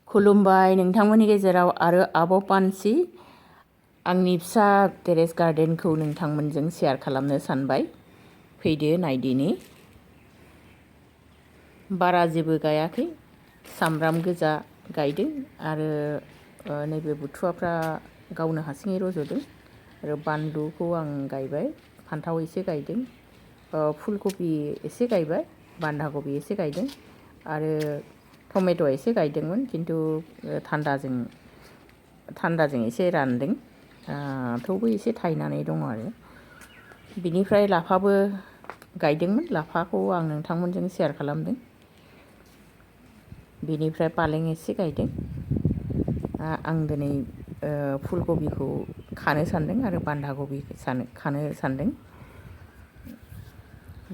खुलुमबाय नोंथांमोननि गेजेराव आरो आब' पानसि आंनि फिसा टेरेस गार्डेनखौ नोंथांमोनजों शेयार खालामनो सानबाय। फैदो नायदिनि। बारा जेबो गायाखै, सामब्राम गोजा गायदों आरो नैबे बुथुवाफ्रा गावनो हारसिङै रज'दों आरो बानलुखौ आं गायबाय, फान्थाव एसे गायदों, फुलकबि एसे गायबाय, बान्दा कबि एसे गायदों आरो टमेट' एसे गायदोंमोन खिन्थु थान्दाजों एसे रानदों, थेवबो एसे थायनानै दङ आरो। बिनिफ्राय लाफाबो गायदोंमोन, लाफाखौ आं नोंथांमोनजों शेयार खालामदों। बिनिफ्राय पालें एसे गायदों। आं दिनै फुलकबिखौ खानो सान्दों आरो बान्दा कबि खानो सान्दों।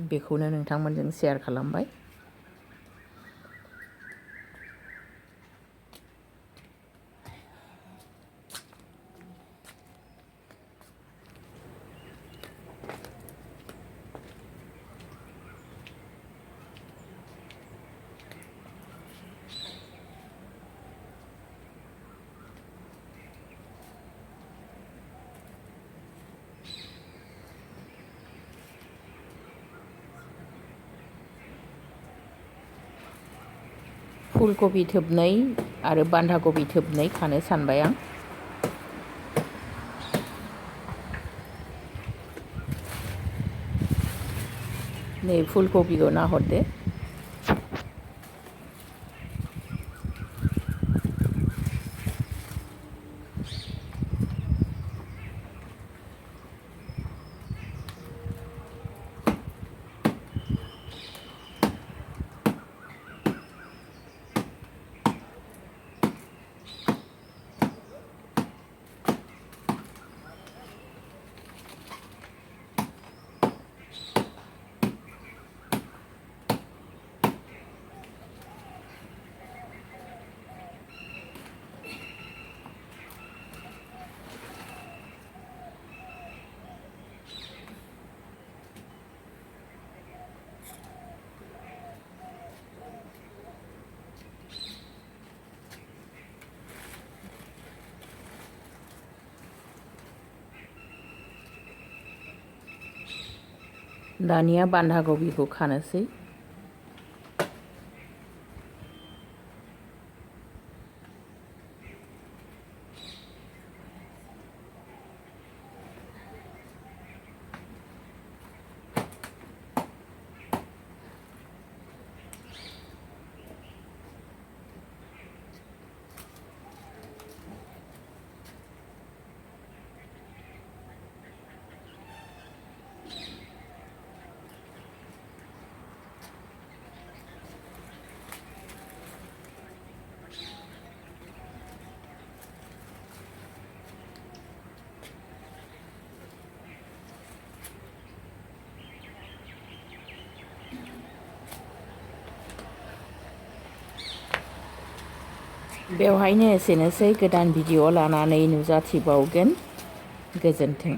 बेखौनो नोंथांमोनजों शेयार खालामबाय। फुलकबि थोबनै आरो बान्दा कबि थोबनै खानो सानबाय आं। नै फुलकबिखौ नाहरदो। दानिया बान्दा कबिखौ खानोसै। बेवहायनो एसेनोसै, गोदान भिडिअ लानानै नुजाथिबावगोन। गोजोन्थों।